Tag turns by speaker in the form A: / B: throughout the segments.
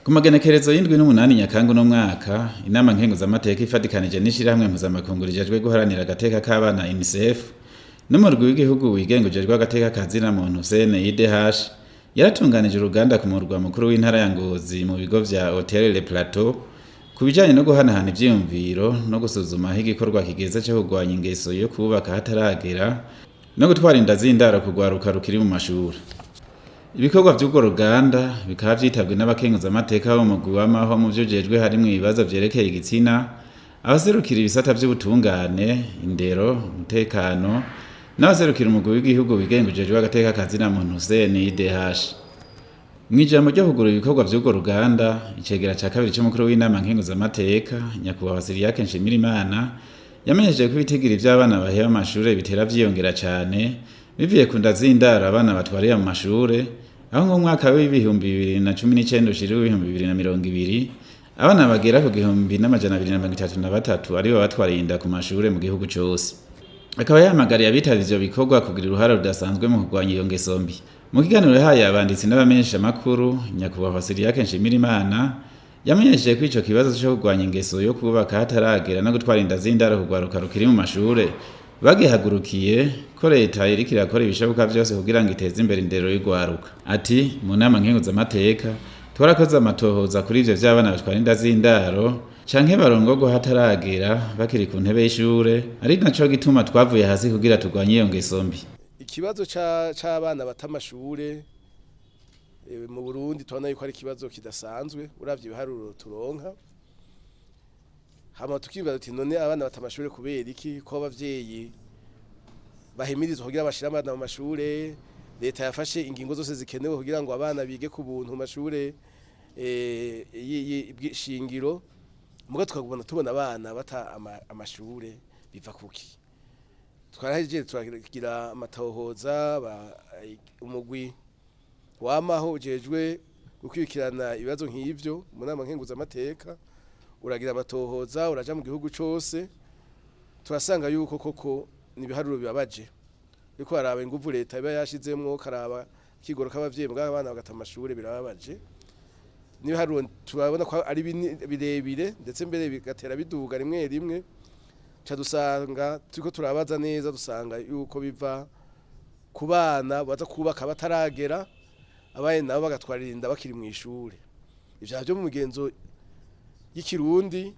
A: Ku magenekerezo y'7 n'umunani Nyakanga uno mwaka, inama nkenguzamateka ifatikanije n'ishirahamwe mpuzamakungu rijejwe guharanira agateka k'abana UNICEF n'umurwi w'igihugu wigenga ujejwe agateka ka zina muntu CNIDH yaratunganije uruganda ku murwa mukuru w'intara ya Ngozi mu bigo vya Hotel Le Plateau ku bijanye no guhanahana ivyiyumviro no gusuzuma aho igikorwa kigeze co kurwanya ingeso yo kubaka hataragera no gutwara inda z'indaro ku rwaruka rukiri mu mashuri. Ibikorwa vy'urwo ruganda bikaba vyitabwe n'abakenguzamateka bo mu mugwi w'amaho mu vyo ujejwe harimwo ibibazo vyerekeye igitsina, abaserukira ibisata vy'ubutungane, indero, umutekano n'abaserukira umugwi w'igihugu wigenga ujejwe agateka ka zina muntu CNIDH. Mw'ijambo ryo kugurura ibikorwa vy'urwo ruganda, icegera ca kabiri c'umukuru w'inama nkenguzamateka, Nyakubahwa Cyriaque Nshimirimana, yamenyesheje ko ibitigiri vy'abana baheba amashure bitera vyiyongera cane bivuye ku nda z'indaro abana batwarira mu mashure, aho nko mu mwaka w'2019 ushira w'2020 abana bagera ku 1233 aribo batwariye inda ku mashure mu gihugu cose. Akaba yahamagariye abitavye ivyo bikorwa kugira uruhara rudasanzwe mu kurwanya iyo ngeso mbi. Mu kiganiro yahaye abanditsi n'abamenyesha makuru, Nyakubahwa Cyriaque Nshimirimana yamenyesheje ko ico kibazo co kurwanya ingeso yo kubaka hataragera no gutwara inda z'indaro ku rwaruka rukiri mu mashure bagihagurukiye, ko leta iriko irakora ibishoboka vyose kugira ngo iteze imbere indero y'urwaruka. Ati: "Mu nama nkenguzamateka twarakoze amatohoza kuri ivyo vy'abana batwara inda z'indaro canke barongorwa hataragera bakiri ku ntebe y'ishure, ari naco gituma twavuye hasi kugira turwanye iyo ngeso mbi."
B: Ikibazo c'abana bata amashure mu Burundi tubona yuko ari ikibazo kidasanzwe uravye ibiharuro turonka. Hama tukibaza tuti: "None abana bata amashure kubera iki, ko abavyeyi bahimirizwa kugira bashire abana mu mashure, leta yafashe ingingo zose zikenewe kugira ngo abana bige ku buntu mu mashure shingiro, muga tukabona tubona abana bata amashure, biva kuki?" Twarahejeje turagira amatohoza, umugwi wamaho ujejwe gukurikirana ibibazo nk'ivyo mu nama nkenguzamateka uragira amatohoza, uraja mu gihugu cose, turasanga yuko koko ni ibiharuro bibabaje. Uriko araba inguvu leta iba yashizemwo, karaba kigoro k'abavyeyi, mugabo abana bagata amashure, birababaje. N'ibiharuro turabona ko ari birebire, ndetse mbere bigatera biduga rimwe rimwe. Ca dusanga turiko turabaza neza, dusanga yuko biva ku bana baza kubaka bataragera, abana nabo bagatwarira inda bakiri mu ishure. Ivyo vyo mu migenzo y'ikirundi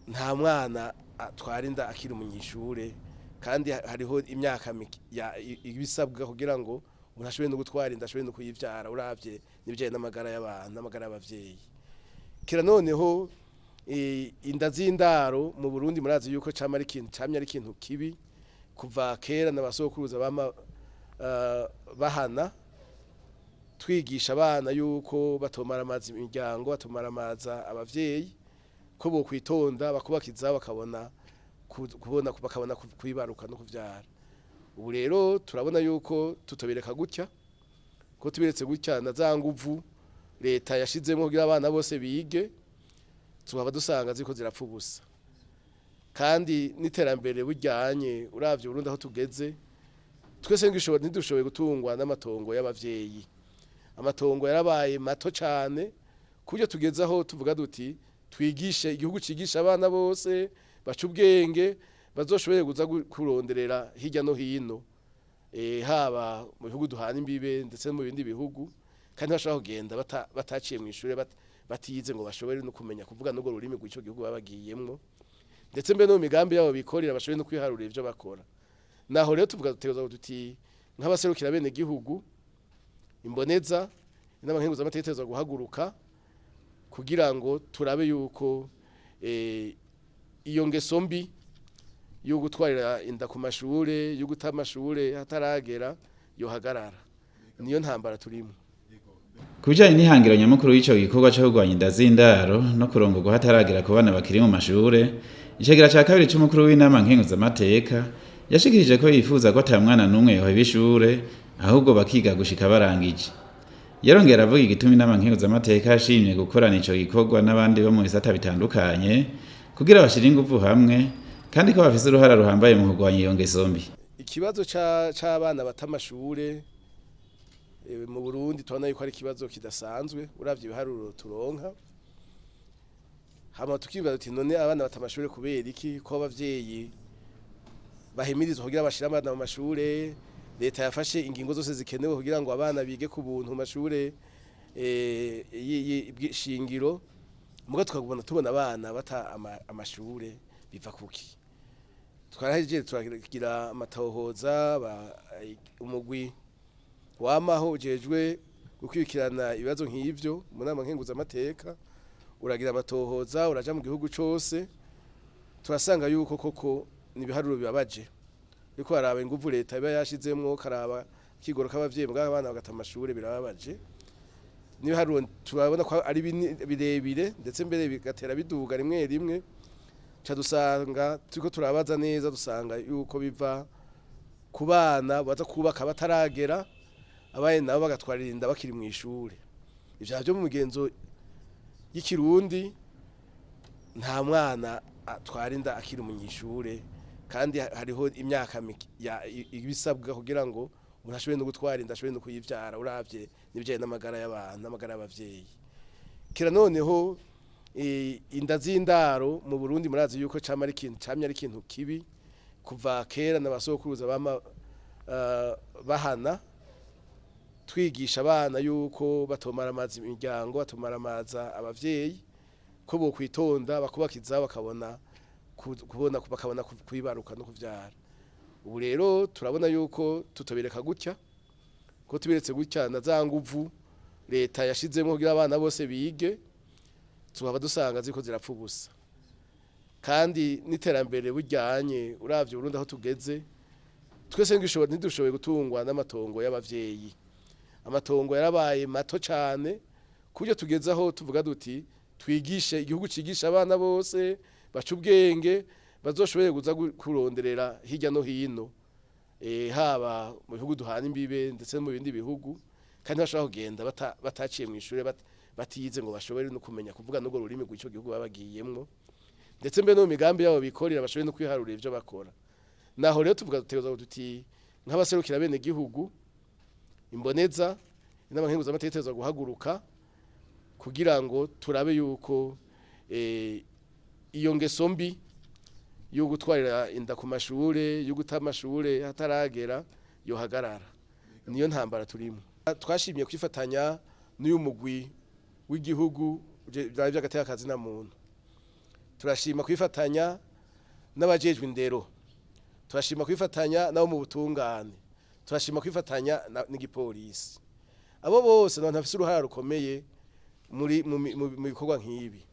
B: nta mwana atwara inda akiri umunyeshure, kandi hariho imyaka ibisabwa kugira ngo umuntu ashobore no gutwara inda, ashobore no kuyivyara, uravye n'ibijanye n'amagara y'abantu n'amagara y'abavyeyi. Kera noneho inda z'indaro mu Burundi murazi yuko cama ari ikintu camye ari ikintu kibi kuva kera n'abasokuruza bama bahana twigisha abana yuko batomara amazi imiryango, batomara amaza abavyeyi, ko bokwitonda bakubakiza bakabona kubona bakabona kwibaruka no kuvyara. Ubu rero turabona yuko tutobereka gutya, ko tuberetse gutya na za nguvu leta yashizemo kugira abana bose bige tukaba dusanga ziko zirapfa ubusa. Kandi n'iterambere bujyanye, uravye Burundi aho tugeze, twese ntidushoboye gutungwa n'amatongo y'abavyeyi. Amatongo yarabaye mato cane kuburyo tugeze aho tuvuga duti: "Twigishe igihugu cigisha abana bose baca ubwenge, bazoshobore kuza kuronderera hirya no hino, haba mu bihugu duhana imbibe ndetse no mu bindi bihugu." Kandi bashobora kugenda bataciye mu ishure, batize ngo bashobore no kumenya kuvuga n'urwo rurimi rw'ico gihugu baba bagiyemwo, ndetse mbe no mu migambi yabo bikorera bashobore no kwiharurira ivyo bakora. Naho rero tuvuga dutegerezwa duti nk'abaserukira bene gihugu, imboneza, inama nkenguzamateka itegerezwa guhaguruka kugira ngo turabe yuko iyo ngeso mbi yo gutwarira inda ku mashure, yo guta amashure hataragera, yohagarara. Niyo ntambara turimo.
A: Ku bijanye n'ihangiro nyamukuru y'ico gikorwa co kurwanya inda z'indaro no kurongorwa hataragera ku bana bakiri mu mashure, icegera ca kabiri c'umukuru w'inama nkenguzamateka yashikirije ko yifuza ko ata mwana n'umwe yoheba ishure, ahubwo bakiga gushika barangije. Yarongera aravuga igituma inama nkenguzamateka yashimye gukorana ico gikorwa n'abandi bo mu bisata bitandukanye kugira bashire inguvu hamwe, kandi ko bafise uruhara ruhambaye mu kurwanya iyo ngeso mbi.
B: Ikibazo c'abana bata amashure Mu Burundi tubona yuko ari ikibazo kidasanzwe uravye ibiharuro turonka. Hama tukibaza tuti none abana bata amashure kubera iki, ko abavyeyi bahimirizwa kugira bashire abana mu mashure, leta yafashe ingingo zose zikenewe kugira ngo abana bige ku buntu mu mashure shingiro, muga tukabona tubona abana bata amashure biva kuki? Twarahejeje turagira amatohoza, umugwi wamaho ujejwe gukurikirana ibibazo nk'ivyo mu nama nkenguzamateka uragira amatohoza, uraja mu gihugu cose, turasanga yuko koko ni ibiharuro bibabaje. Uriko araba inguvu leta iba yashizemwo, karaba kigoro k'abavyeyi mbwa abana bagata amashure, birababaje. N'ibiharuro turabona ko ari birebire, ndetse mbere bigatera biduga rimwe rimwe. Ca dusanga turiko turabaza neza, dusanga yuko biva ku bana baza kubaka bataragera, abana nabo bagatwarira inda bakiri mw'ishure. Ivyo vyo mu migenzo y'ikirundi nta mwana atwara inda akiri umunyeshure, kandi hariho imyaka ibisabwa kugira ngo umuntu ashobore no gutwara inda, ashobore no kuyivyara, uravye n'ibijanye n'amagara y'abantu n'amagara y'abavyeyi. Kera noneho inda z'indaro mu Burundi murazi yuko cama ari ikintu camye ari ikintu kibi kuva kera, n'abasokuruza bama bahana twigisha abana yuko batomara amazi imiryango, batomara amazi abavyeyi, ko bokwitonda bakubakiza bakabona kubona bakabona kwibaruka no kuvyara. Ubu rero turabona yuko tutobereka gutya, ko tuberetse gutya na za nguvu leta yashizemo kugira abana bose bige, tukaba dusanga ziko zirapfa ubusa. Kandi n'iterambere bujyanye uravye Burundi aho tugeze, twese ntidushoboye gutungwa n'amatongo y'abavyeyi. Amatongo yarabaye mato cane kuburyo tugeze aho tuvuga duti twigishe igihugu cigisha abana bose baca ubwenge, bazoshobore kuza kuronderera hirya no hino, haba mu bihugu duhana imbibe ndetse no mu bindi bihugu, kandi bashobora kugenda bataciye mu ishure, batize ngo bashobore no kumenya kuvuga n'urwo rurimi rw'ico gihugu babagiyemwo, ndetse mbe no mu migambi yabo bikorera bashobore no kwiharurira ivyo bakora. Naho rero tuvuga dutegerezwa tuti nk'abaserukira bene gihugu imboneza, inama nkenguzamateka itegerezwa guhaguruka kugira ngo turabe yuko iyo ngeso mbi yo gutwarira inda ku mashure, yo guta amashure hataragera yohagarara. Niyo ntambara turimo. Twashimye kwifatanya n'uyu mugwi w'igihugu by'agateka kazina muntu. Turashima kwifatanya n'abajejwe indero, turashima kwifatanya nabo mu butungane, turashima kwifatanya n'igipolisi. Abo bose n'abantu bafise uruhara rukomeye muri mu bikorwa nk'ibi.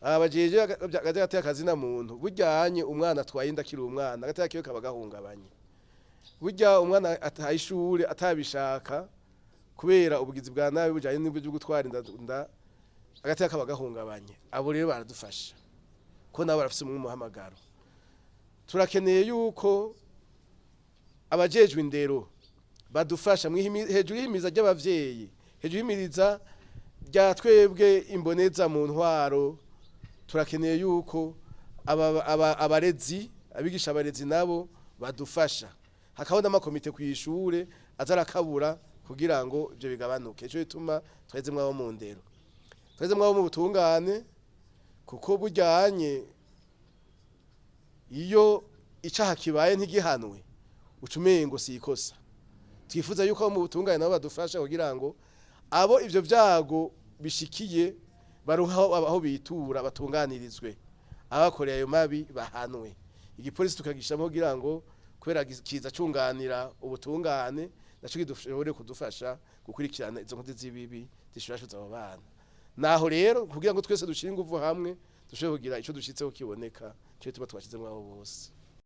B: Abajeje agateka kazina muntu, bujyanye umwana atwaye inda akiri umwana, agateka kiwe kaba gahungabanye. Burya umwana ataye ishure atabishaka kubera ubugizi bwa nabi bujyanye n'ibyo byo gutwara inda, agateka kaba gahungabanye. Abo rero baradufasha ko nabo barafise umuhamagaro. Turakeneye yuko abajejwe indero badufasha hejuru y'ihimiza ry'abavyeyi, hejuru y'ihimiriza rya twebwe imboneza mu ntwaro. Turakeneye yuko abarezi, abigisha abarezi nabo badufasha, hakabaho n'amakomite kw'ishure azarakabura kugira ngo ivyo bigabanuke. Ico bituma twahezemwo abo mu ndero, twahezemwo abo mu butungane, kuko bujyanye iyo icaha kibaye ntigihanwe uca umengo si ikosa. Twifuza yuko abo mu butungane nabo badufasha kugira ngo abo ivyo vyago bishikiye baronke aho bitura, batunganirizwe, abakoreye ayo mabi bahanwe. Igipolisi tukagishamo kugira ngo kubera kiza cunganira ubutungane, naco kidushobore kudufasha gukurikirana izo nkozi z'ibibi zishurashuza abo bana. Naho rero kugira ngo twese dushire inguvu hamwe dushobore kugira ico dushitseho kiboneka, ico gituma twashizemwo abo bose.